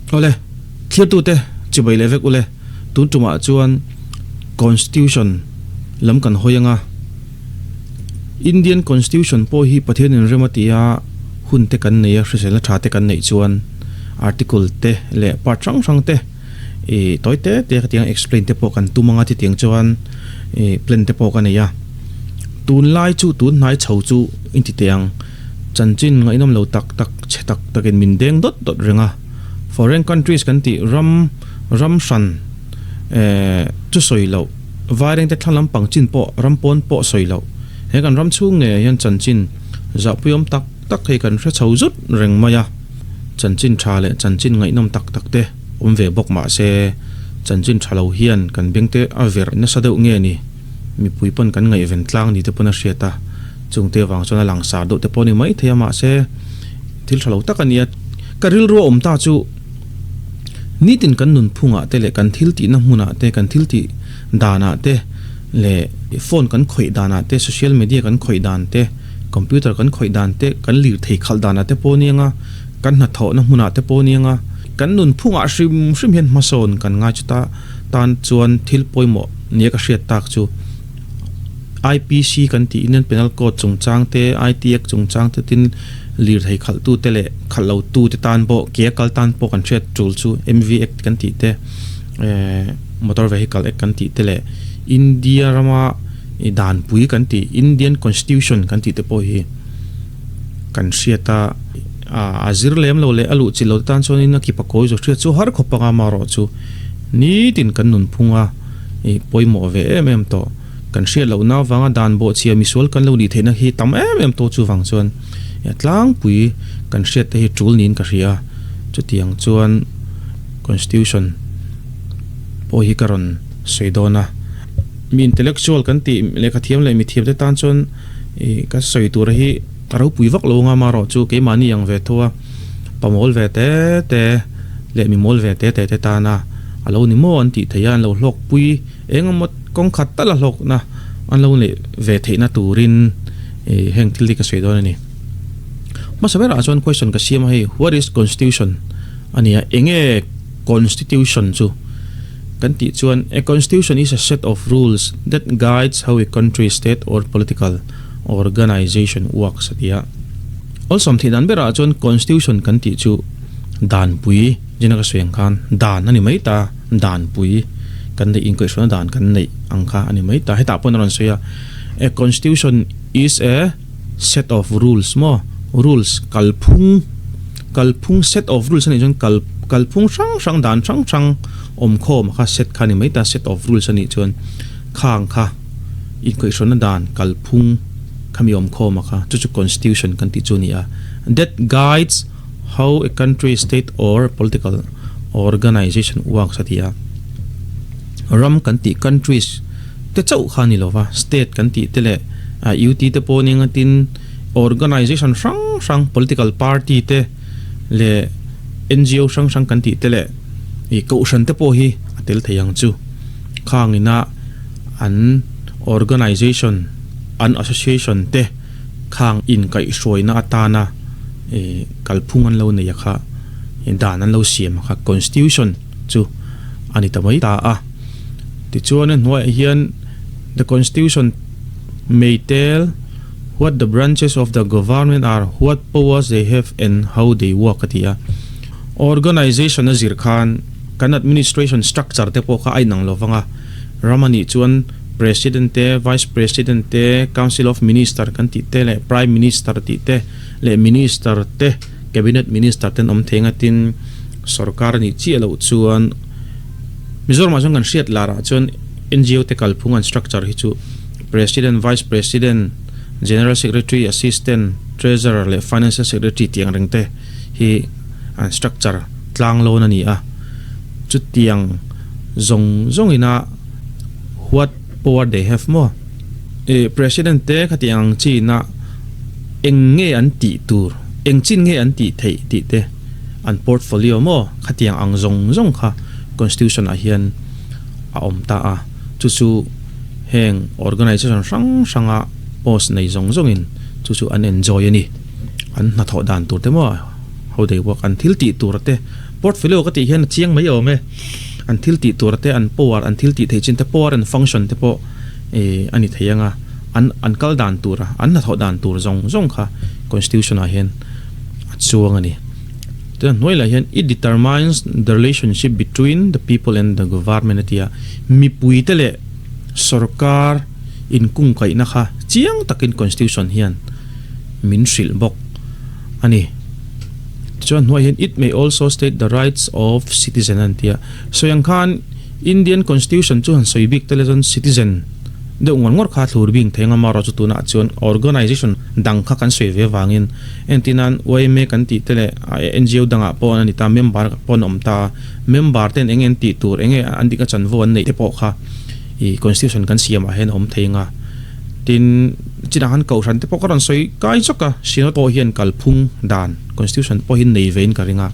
Awle, thliartute chibai leh vek ule, tun tumah chuan Constitution lam kan hawi anga, Indian Constitution pawh hi Pathianin rem a ti a, hun te kan nei a, hriselna tha te kan neih chuan article te leh part hrang hrang te ih tawi te te khatiang explain te pawh kan tum anga chutiang chuan ih plan te pawh ka nei a. Tunlai chu tun hnai chho chu inti teh ang. Chanchin ngaihnawm lo tak tak chhe tak takin min deng dawt dawt reng a. Foreign countries kan tih ram ram hran eh chu sawi loh, vairengte thla lampang chin pawh ram pawn pawh sawi loh. He kan ram chhung ngeiah hian chanchin zahpuiawm tak tak hei kan hre chho zut reng mai a. Chanchin tha leh chanchin ngaihnawm tak tak te awm ve bawk mah se chanchin tha lo hian kan bengte a verh nasa deuh nge ni? Mipui pawn kan ngaihven tlang ni te pawn a hriat a, chungte avang chuan a langsar deuh te pawh a ni maithei a, mahse thil tha lo tak a ni a. Ka rilru a awm ta chu nitin kan nunphungah te leh kan thil tihna hmunah te, kan thil tih danah te leh phone kan khawih danah te, social media kan khawih dan te, computer kan khawih dan te, kan lirthei khalh danah te pawh a ni ang a, kan hnathawhna hmunah te pawh a ni ang a, kan nunphungah hrim hrim hian hmasawn kan ngai chuta. tan chuan thil pawimawh nia ka hriat tak chu IPC kan tih Indian Penal Code chungchang te, IT Act chungchang te tin lirthei khalh tu te leh khalh lo tu te tan pawh ke a kal tan pawh kan hriat tul chu MV Act kan tih te eh Motor Vehicle Act kan tih te leh India rama danpui kan tih Indian Constitution kan tih te pawh hi Kan hriat a, a zir lem lo leh a luh chi lo te tan chuanin a kipa kawi zawh hriat chu har khawp anga amaherawh chu nitin kan nunphung a ih pawimawh ve em em tawh. Kan hriat lohna avanga dan bawhchhia misual kan lo nih theihna hi tam em em tawh chuvang chuan tlangpui kan hriat te hi tul niin ka hria a, chutiang chuan Constitution pawh hi ka rawn sawi dawn a. Mi intellectual kan tih lehkhathiam leh mithiam te tan chuan Ih ka sawi tur hi a ropui vak lo anga amaherawh chu keimahni ang ve tho a, pamawl ve te te leh mimawl ve te te te tana a lo ni maw an tih theih a, an lo hlawkpui eng emaw kawng khat tal a hlawkna an lo neih ve theihna turin ih heng thil hi ka sawi dawn a ni. Hmasa berah chuan question ka siam a hei what is constitution a nia enge constitution chu? Kan tih chuan, A constitution is a set of rules that guides how a country, state or political organization works a ti a. Awlsam theih dan berah chuan constitution kan tih chu danpui zina ka sawi ang khan dan a ni mai ta, danpui kan neih inkaihhruaina dan kan neih ang kha a ni mai ta. Hetah pawhin a rawn sawi a, A constitution is a set of rules maw, rules kalphung, kalphung set of rules a nih chuan kal kalphung hrang hrang dan hrang hrang awm khawm kha set kha a ni mai ta set of rules a nih chuan khang kha inkaihhruaina dan kalphung kha mi awm khawm a kha chu chu constitution kan tih chu a ni a that guides how a country state or political organization works a ti a ram kan tih countries te chauh kha a ni lova state kan tih te leh UT te pawh nia tin Organization hrang hrang, political party te leh NGO hrang hrang kan tih te leh ih kohhran te pawh hi a tel thei ang chu. Khang ina an organization, an association te khang inkaihhruaina atana ih kalphung an lo nei a kha, dan an lo siam a kha constitution chu a ni ta mai ta a. Tichuan a hnuaiah hian the constitution may tell. What the branches of the government are, what powers they have and how they work a ti a. Organization a zir khan kan administration structure te pawh kha a inang lo vang a. Ram a nih chuan President te, Vice President te, Council of Minister kan tih te leh Prime Minister tih te leh Minister te, Cabinet Minister te an awm thei ang a tin sorkar a nih chiah loh chuan Mizoramah chuan kan hriat larah chuan NGO te kalphung an structure hi chu President, Vice President, General Secretary, Assistant Treasurer leh Financial Secretary tih ang reng te hi an structure tlang lawn a ni a. Chutiang zawng zawng ina what power they have maw? Eh, President te khatiang ang china eng nge an tih tur, eng chin nge an tih theih tih te an portfolio maw? Khatiang ang zawng zawng kha Constitution ah hian a awm ta a. Chu chu heng organisation hrang hranga post nei zawng zawngin chu chu an enjoy a ni. An hnathawh dan tur te maw how they work an thil tih tur te Portfolio ka tih hian a chiang mai awm e. An thil tih tur te, an power, an thil tih theih chin te, power and function te pawh a ni thei ang a. An an kal dan tur a, an hnathawh dan tur zawng zawng kha Constitution ah hian a chuang a ni. Tuna hnuai lah hian it determines the relationship between the people and the government a ti a, mipui te leh sorkar inkungkaihna kha chiang takin Constitution hian min hrilh bawk a ni. Tichuan hnuaiah hian it may also state the rights of citizen a ni ti a, sawi ang khan Indian Constitution chu han sawi bik tel chuan citizen deuh ngawr ngawr kha thlur bik thei ang a, amaherawhchu tunah chuan organisation dang kha kan sawi ve avangin entir nan yma kan tih te leh NGO dangah pawh a ni ta, member pawh an awm ta a, member ten enge an tih tur, enge an dikna chanvo an neih te pawh kha ih Constitution kan siamah hian a awm thei ang a. Tin, chinah khan kohhran te pawh ka rawn sawi kai chawk a, Synod pawh hian kalphung dan, Constitution pawh hi nei vein ka ring a,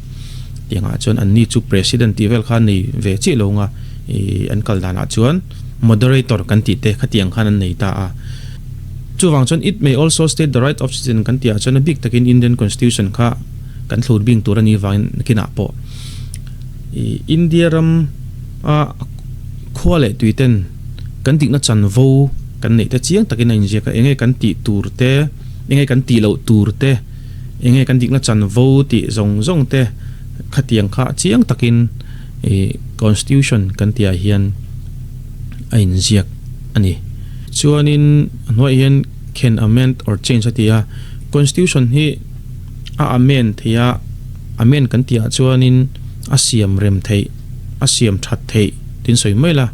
tiangah chuan anni chu President tih vel kha nei ve chiah lo anga ih an kal danah chuan Moderator kan tih te khatiang khan an nei ta a. Chuvang chuan it may also state the right of citizen kan tihah chuan a bik takin Indian Constitution kha kan thlur bing tur a nih vangin nakinah pawh ih India ram a khua leh tui ten kan dikna chanvo kan neih te chiang takin a inziak a, enge kan tih tur te, enge kan tih loh tur te, enge kan dikna chanvo tih zawng zawng te khatiang kha chiang takin ih Constitution kan tihah hian a inziak a ni. Chuanin a hnuaiah hian can amend or change a ti a, Constitution hi a amend theih a, amend kan tihah chuanin a siam rem theih, a siam that theih tin sawi mai la.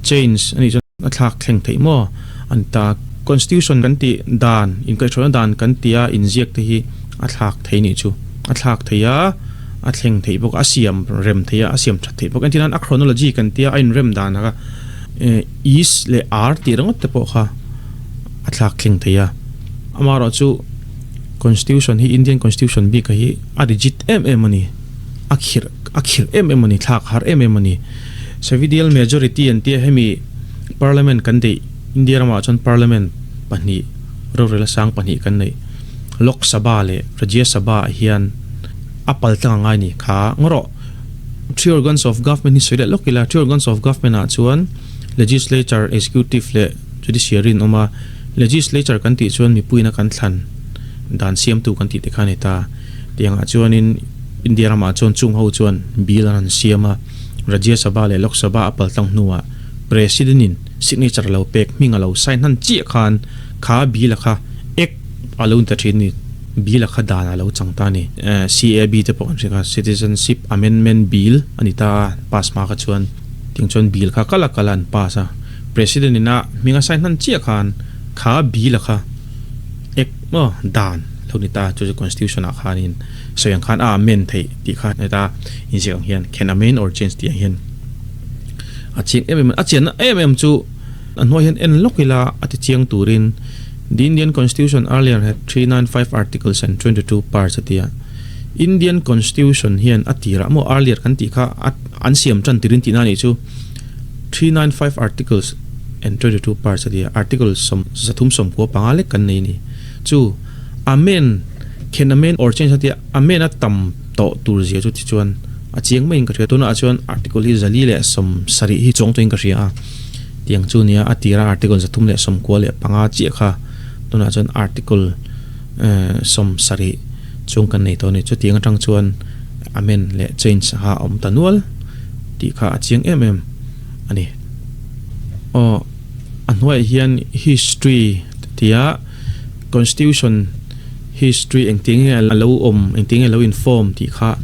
Change a nih chuan a thlak thleng theih maw a ni ta. Constitution kan tih dan, inkaihhruaina dan kan tia inziak te hi a thlak thei nih chu. A thlak thei a, a thleng theih bawk a, a siam rem thei a, a siam that theih bawk. Entir nan a chronology kan tia a inrem dan kha is leh ar tih ringawt te pawh kha a thlak thleng thei a. Amaherawhchu Constitution hi Indian Constitution bik hi a rigid em em a ni. A khirh a khirh em em a ni, thlak har em em a ni. Savidial majority an tia hemi parliament kan deih India ramah chuan parliament pahnih rorel a sang pahnih kan neih Lok Sabha leh Rajya Sabha ah hian a pal tlang a ngai ni kha ngawrawh three organs of government hi sawi leh lawk ila three organs of government ah chuan legislature, executive leh judiciary an awm a legislature kan tih chuan mipuiin a kan thlan dan siamtu kan tih te kha a ni ta tiangah chuanin India ramah chuan chung ho chuan bill an han siam a. Rajya Sabha leh Lok Sabha a paltlang hnuah President-in signature a lo pek hming a lo sign hnan chiah khan kha bill-a kha Act a lo ni ta thin a ni. Bill-a kha dan a lo chang ta a ni. CAB te pawh kan hria kha Citizenship Amendment Bill a ni ta a, pass hma kha chuan tiang chuan bill kha kal a kal a an pass a. President-in a hming a sign hnan chiah khan kha bill-a kha Act maw dan a lo ni ta a, chu chu Constitution-ah khanin Sawi ang khan a amend theih tih kha heta inziak ang hian can amend or change tih ang hian a chiang em em a chianna em em chu a hnuai hian en lawk ila a ti chiang turin The Indian Constitution earlier had 395 articles and 22 parts a ti a Indian Constitution hian a tirah maw earlier kan tih kha a an siam tan tirin tihna anih chu 395 articles and 22 parts a ti a article sawm zathum sawmkua panga lek kan nei a ni chu amend Khen amen or change a tia amen a tam tawh tur zia chu tichuan a chiang maiin ka hria. Tunah chuan article hi zali leh sawm sarih hi chuang tawhin ka hria a, tiang chu nia a tira article 395 chiah kha tunah chuan article 70 chung kan nei tawh a ni. Chutiang atang chuan amen leh change a awm ta nual tih kha a chiang em em a ni. Aw a hnuaiah hian history tia Constitution history engtin nge a lo awm, engtin nge a lo inform tih kha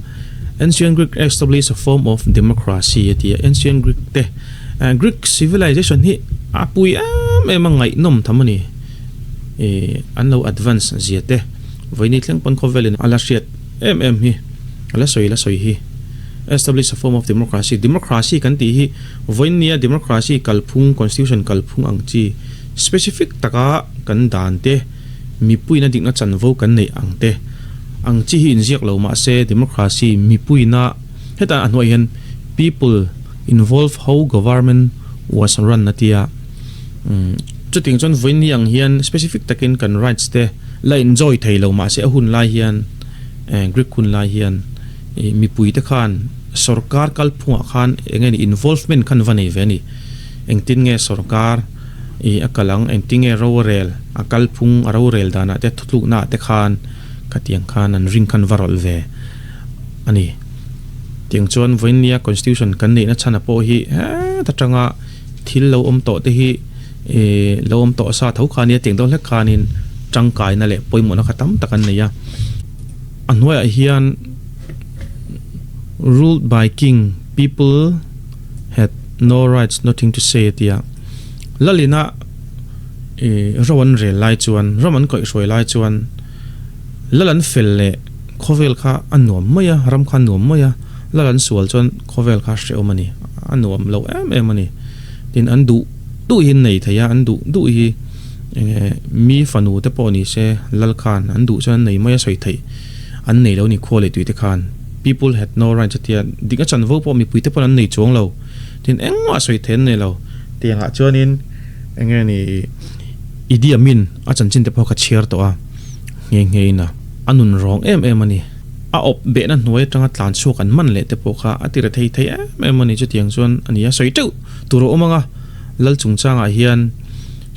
Ancient Greek established a form of democracy a ti a, Ancient Greek te Greek civilization hi a pui em em a ngaihnawm tham a ni, ih an lo advance zia te vawiini thleng pawn khawvelin a la hriat em em hi a la sawi la sawi hi Establish a form of democracy, democracy kan tih hi vawiinia democracy kalphung constitution kalphung ang chi Specific taka kan dan te, mipuina dikna chanvo kan neih ang te ang chi hi inziak lo mah se democracy mipuina hetah a hnuaiah hian people involve how government was run a tia. Chutiang chuan vawiin ang hian specific takin kan rights te la enjoy thei lo mah se a hun lai hian Greek hun lai hian. Ih mipui te khan sorkar kalphungah khan eng nge ni involvement khan va nei ve a ni. Engtin nge sorkar ih a kal ang, engtin nge rorel a kalphung a rorel danah te thutluknaah te khan khatiang khan an ring khan va rawlh ve a ni. Tiang chuan vawiinnia constitution kan neihna chhana pawh hi heta tanga thil lo awm tawh te hi ih lo awm tawh sa tho kha ania tiang deuh hlek khanin tangkaina leh pawimawhna kha tam tak an nei a. A hnuaiah hian ruled by king people had no rights nothing to say a ti a lalina ih ro an rel lai chuan ram an kaihhruai lai chuan lal an fel leh khawvel kha a nuam mai a ram kha a nuam mai a lal an sual chuan khawvel kha a hrehawm a ni a nuam lo em em a ni tin an duh duh hi an nei thei a an duh duh hi. Enge mi fanu te pawh ni se lal khan an duh chuan an nei mai a sawi theih an nei lo ni khua leh tui te khan people had no rights a tia dik a chanvo pawh mipui te pawn an nei chuang lo tin engmah sawi theih an nei lo tiang ah chuanin enge ni Idi Amin a chanchin te pawh ka chhiar tawh a nghe nghe in a a nun rawng em em a ni a awp behna hnuai atanga tlan chhuak an man leh te pawh kha a ti re thei thei em em a ni chutiang chuan a ni a sawi teuh tur a awm ang a lal chungchangah hian.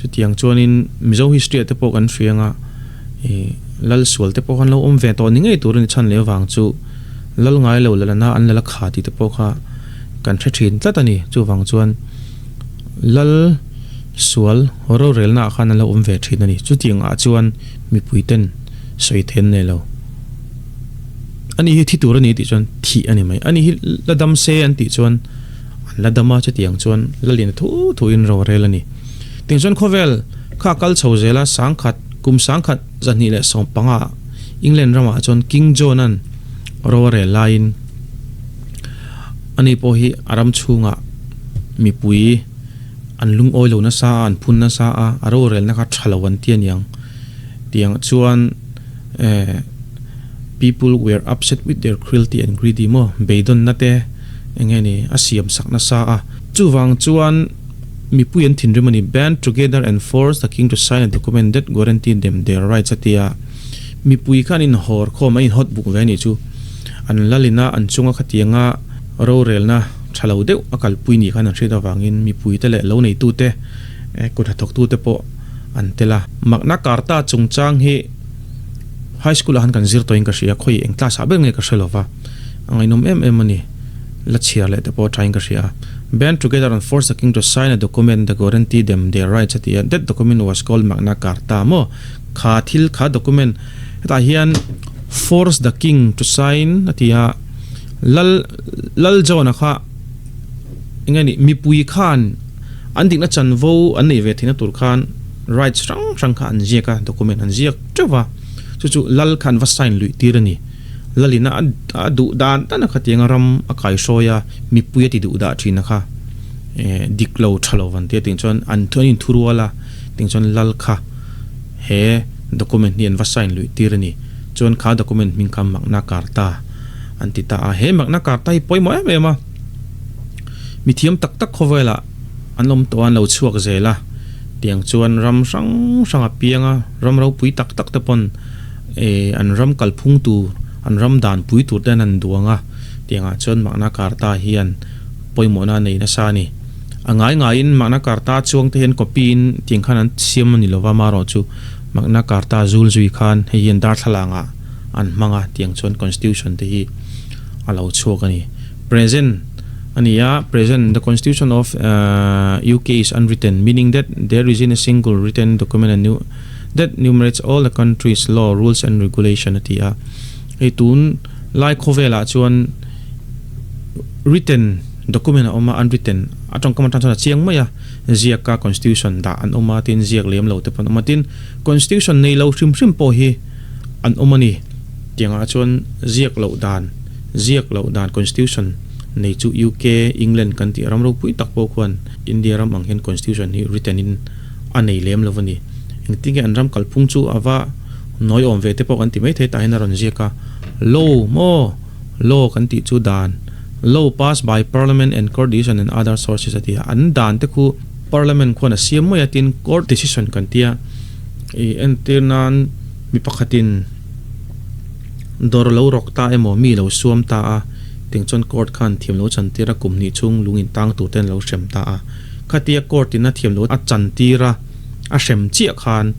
Chutiang chuanin Mizo history ah te pawh kan hria anga ih lal sual te pawh khan lo awm ve tawh ni ngei tur a ni chhan leh avang chu lal ngai lo lalana an lal a kha tih te pawh kha kan hre thin tlat a ni. Chuvang chuan lal sual rorelna ah khan an lo awm ve thin a ni. Chutiang ah chuan mipui ten sawi thei an nei lo. Ani hi thi tur a ni tih chuan thih a ni mai. Ani hi la dam se an tih chuan an la dam a, chutiang chuan lalin a thu thuin rorel a ni. Ting chuan khawvel kha kal chho zela sangkhat kum sangkhat 215 England ramah chuan King John-a'n ro a rel laiin ani pawh hi a ram chhungah mipui an lungawi lo nasa a, an phun nasa a, a rorelna kha tha lo an ti aniang. Tiang chuan eh people were upset with their cruelty and greedy maw beidawnna te eng nge ni a siam sak nasa a. Chuvang chuan Mipui an thinrim a ni. Band together and force the king to sign a document that guaranteed them their rights a ti a. Mipui kha an inhawr khawm, an inhawt buk ve a nih chu. An lalina an chunga khatianga rorelna tha lo deuh a kalpui nih khan an hriat avangin mipuite leh lo neitute, kut hnathawktute pawh an tel a. Magna Carta chungchang hi high school ah khan kan zir tawhin ka hria, khawi eng class ah ber nge ka hre lova, a ngaihnawm em em a ni. La chhiar leh te pawh thain ka hria a. Band together and force the king to sign a document that guarantee them their rights a ti a. That document was called Magna Carta maw? Kha thil kha document hetah hian force the king to sign a ti a. Lal Lal John-a kha eng nge ni mipui khan an dikna chanvo an neih ve theihna tur khan rights hrang hrang kha an ziak a, document an ziak teuh va. Chu chu Lal kha an va sign luih tir a ni. Lalina a duh dan dan a khatiang a ram a kaihrawi a, mipui a ti duh dah thin a kha dik lo tha lo van tia ting chuan an an inthu rual a ting chuan lal kha he document hi an va sign luih tir a ni. Chuan kha document hming kha Magna Carta an ti ta a, he Magna Carta hi pawimawh em em a, mithiam tak tak khawvelah an awm tawh a an lo chhuak zel a, tiang chuan ram hrang hrang a piang a, ram ropui tak tak te pawn Eh, an ram kalphung tur, an ram dan pui tur te an han duang a, tiangah chuan Magna Carta hian pawimawhna a nei nasa a ni. A ngai ngaiin Magna Carta chuang te hian copy in tiang khan an siam a ni lova, amaherawh chu Magna Carta zul zui khan hei hian darthlalangah an hmang a, tiang chuan Constitution te hi a lo chhuak a ni. Present a ni a, present the Constitution of UK is unwritten, meaning that there isn't a single written document a new That enumerates all the country's law, rules and regulation a ti a. Hei tun lai khawvelah chuan written document a awm a, unwritten a tawngkam atang chuan a chiang mai a, ziaka constitution dah an awm a, tin ziak lem lo te pawh an awm a, tin constitution nei lo hrim hrim pawh hi an awm a ni. Tiangah chuan ziak loh dan, ziak loh dan constitution nei chu UK, England kan tih ram ropui tak pawh khuan India ram ang hian constitution hi written in a nei lem lo a ni. Engtin nge an ram kalphung chu a va nawi awm ve te pawh kan ti maithei tah hian a rawn ziak a. Law maw? Law kan tih chu dan. Law passed by Parliament and court decision and other sources a ti a. An dan te khu Parliament khuan a siam mai a tin court decision kan ti a. Ih entir nan mi pakhatin. Dawr lo rawk ta emaw mi lo suam ta a, tiang chuan court khan thiam lo chantir a kum hnih chhung lung in tang tur ten lo hrem ta a. Khatia court in a thiam lo a chantir a, a hrem chiah khan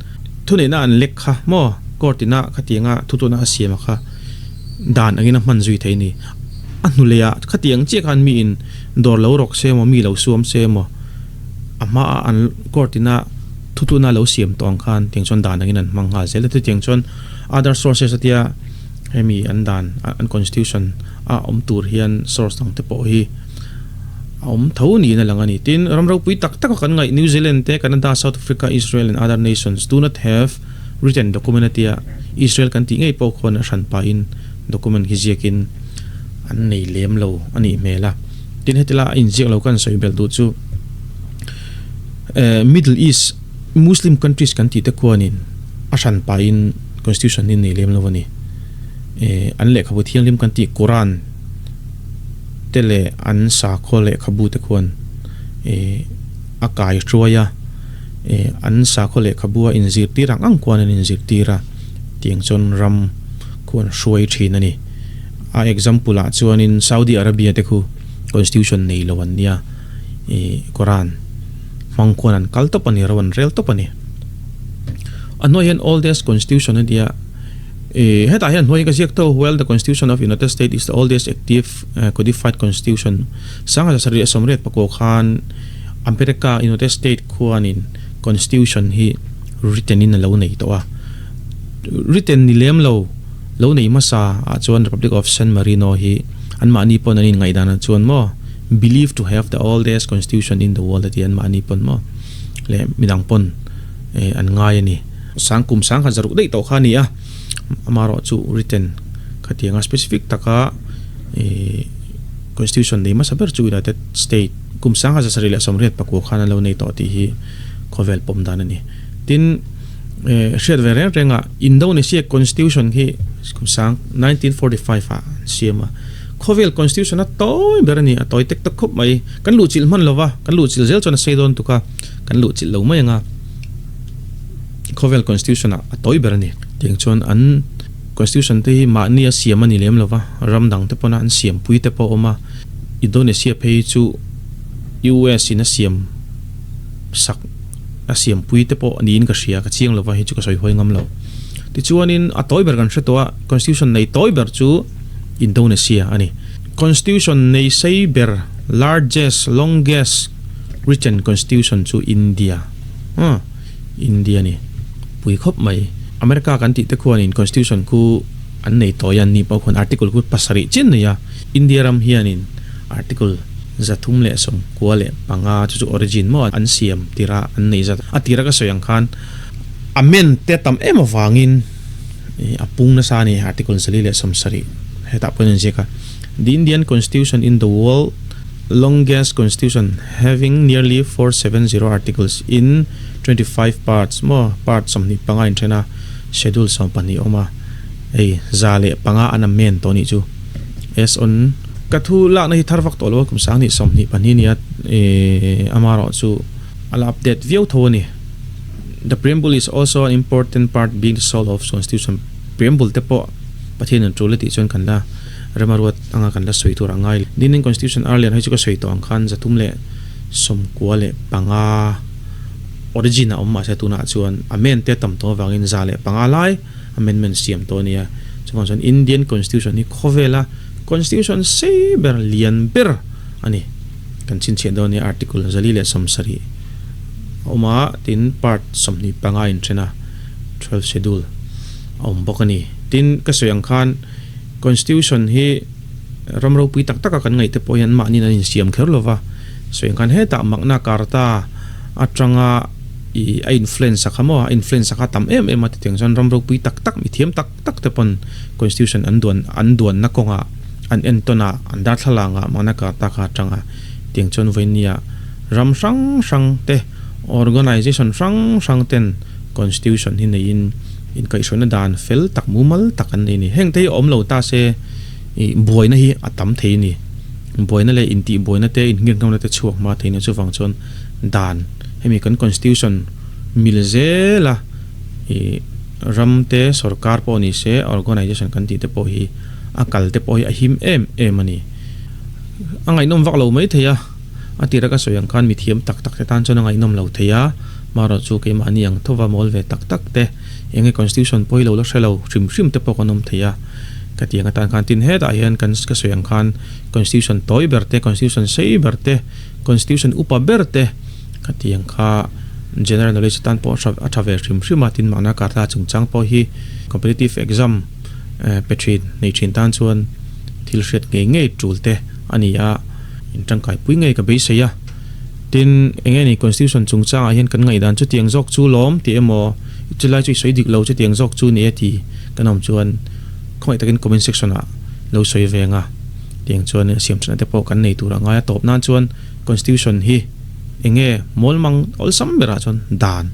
thuneihna an lek kha maw court in a khatianga thutuna a siam a kha dan angin a hman zui thei a ni. A hnu leh ah khatiang chiah khan mi in dawr lo rawk se emaw mi lo suam se emaw a hma a an court in a thutuna lo siam tawh ang khan tiang chuan dan angin an hmang nghal zel a chutiang chuan other sources atia hemi an dan an constitution a awm tur hian source dang te pawh hi a awm tho niin a lang a ni. Tin, ram ropui tak tak a kan ngaih New Zealand te, Canada, South Africa, Israel and other nations do not have written document atia Israel kan tih ngei pawh khuan a hran pahin document hi ziakin an nei lem lo a nih hmel a. Tin, heti lai a inziak lo kan sawi belh duh chu Middle East Muslim countries kan tih te khuanin a hran pahin constitution hi nei lem lo a ni. An lehkhabu thianghlim kan tih Quran te leh an sakhaw lehkhabu te khuan a kai hruai a, an sakhaw lehkhabu a inzirtir ang ang khuan an inzirtir a, tiang chuan ram khuan hruai thin a ni. A example ah chuanin Saudi Arabia te khu constitution nei lo an nia, Quran hmang khuan an kal tawp a ni, ro an rel tawp a ni. A hnuai hian oldest constitution a nia, hetah hian hnuai ka ziak tho, Well the constitution of United States is the oldest active codified constitution. 1789 khan America United States khuanin constitution hi written in a lo nei tawh a, written ni lem lo. Lo nei hmasa ah chuan Republic of San Marino hi anmahni pawn an inngaihdan ah chuan maw believed to have the oldest constitution in the world a ti anmahni pawn maw leh midang pawn eh an ngai a ni. Sang kum sang khat zaruk daih tawh kha a ni a, amaherawh chu written khatianga specific taka eh constitution nei hmasa ber chu United State kum 1784 khan an lo nei tawh tih hi khawvel pawm dan a ni. Tin. Hriat ve reng reng a, Indonesia Constitution hi kum sang 1945 ah an siam a, khawvel Constitution a tawi ber a ni, a tawi tek tak khawp mai. Kan luhchilh hman lo va, kan luhchilh zel chuan a sei dawn tuk a, kan luhchilh lo mai ang a, khawvel Constitution ah a tawi ber a ni. Tiang chuan an Constitution te hi mahni a siam a ni lem lo va, ram dang te pawna an siampui te pawh a awm a, Indonesia phei chu US in a siam sak. A siampui te pawh niin ka hria, ka chiang lova hei chu ka sawi huai ngam lo. Tichuanin a tawi ber kan hre tawh a, Constitution nei tawi ber chu Indonesia a ni. Constitution nei sei ber, largest, longest written constitution chu India, huh, India a ni. Pui khawp mai. America kan tih te khuanin Constitution khu an nei tawi a, an ni pawh khuan article khu pasarih chin nei a, India ram hianin article 395 chu chu origin maw an siam tira an nei zat a tira ka sawi ang khan amen te tam em avangin a pung nasa a ni article 470 hetah pawhin an ziak a The Indian Constitution in the world longest constitution having nearly 470 articles in 25 parts maw part 25 in then a schedule 12 awm a hei 105 an amen tawh anih chu as on Ka thu lakna hi thar vak tawh lo a, kum sanghnih 22 nia amaherawh chu a la update viau tho a ni. The preamble is also an important part being the soul of constitution. Preamble te pawh Pathian in tul a tih chuan kan la remaruat anga kan la sawi tur a ngai. The Indian Constitution earlier hei chu ka sawi tawh ang khan 395 origin a awm mahse tunah chuan amend te a tam tawh avangin 105 lai amendment siam tawh a nia. Chuvang chuan Indian Constitution hi khawvela Constitution sei ber lian ber a ni. Kan chhinchhiah dawn nia Article 470 a awm a, tin part 25 inthen a, 12 schedule a awm bawk a ni. Tin, ka sawi ang khan Constitution hi ram ropui tak taka kan ngaih te pawh hian mahniin an insiam kher lo va, sawi ang khan hetah Magna Carta atanga i a influence a kha maw, a influence a kha tam em em a ti tiang chuan ram ropui tak tak mithiam tak tak te pawn Constitution an duan an duanna kawngah an entawn a, an darthlalang ah Magna Carta kha atang a, tiang chuan vawinia ram hrang hrang te organization hrang hrang ten Constitution hi neiin inkaihhruaina dan fel tak mumal tak an nei a ni. Heng te hi awm lo ta se ih buaina hi a tam thei a ni. Buaina leh intihbuaina te inngirngawna te chhuak hma thei a ni. Chuvang chuan dan hemi kan Constitution mil zela ih. Ram te, sorkar pawh ni se, organization kan tih te pawh hi a kal te pawh hi a him em em a ni. A ngaihnawm vak lo mai thei a, a tira ka sawi ang khan mithiam tak tak te tan chuan a ngaihnawm lo thei a, marawh chu keimahni ang thova mawl ve tak tak te, eng nge constitution pawh hi lo la hre lo hrim hrim te pawh kan awm thei a, ka ti ang atan khan tin hetah hian kan ka sawi ang khan constitution tawi ber te, constitution sei ber te, constitution upa ber te, Ka ti ang kha general knowledge atan pawh a tha ve hrim hrim a, tin mahna karta chungchang pawh hi competitive exam pe thin nei thin tan chuan thil hriat ngei ngei tul te a ni a, in tangkai pui ngei ka beisei a. Tin, eng nge ni constitution chungchangah hian kan ngaihdan chutiang zawk chu lawm tih emaw chulai chu i sawi dik lo chutiang zawk chu ni e ti kan awm chuan khawngaih takin comment section ah lo sawi ve ang a, tiang chuan siam thatna te pawh kan nei tur a ngai a, tawp nan chuan constitution hi. Enge mawlmang awlsam berah chuan dan,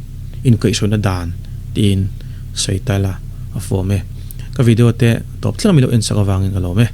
inkaihhruaina dan tiin sawi ta ila a fuam e. Ka video te tawp thleng mi lo ensak avangin ka lawm e.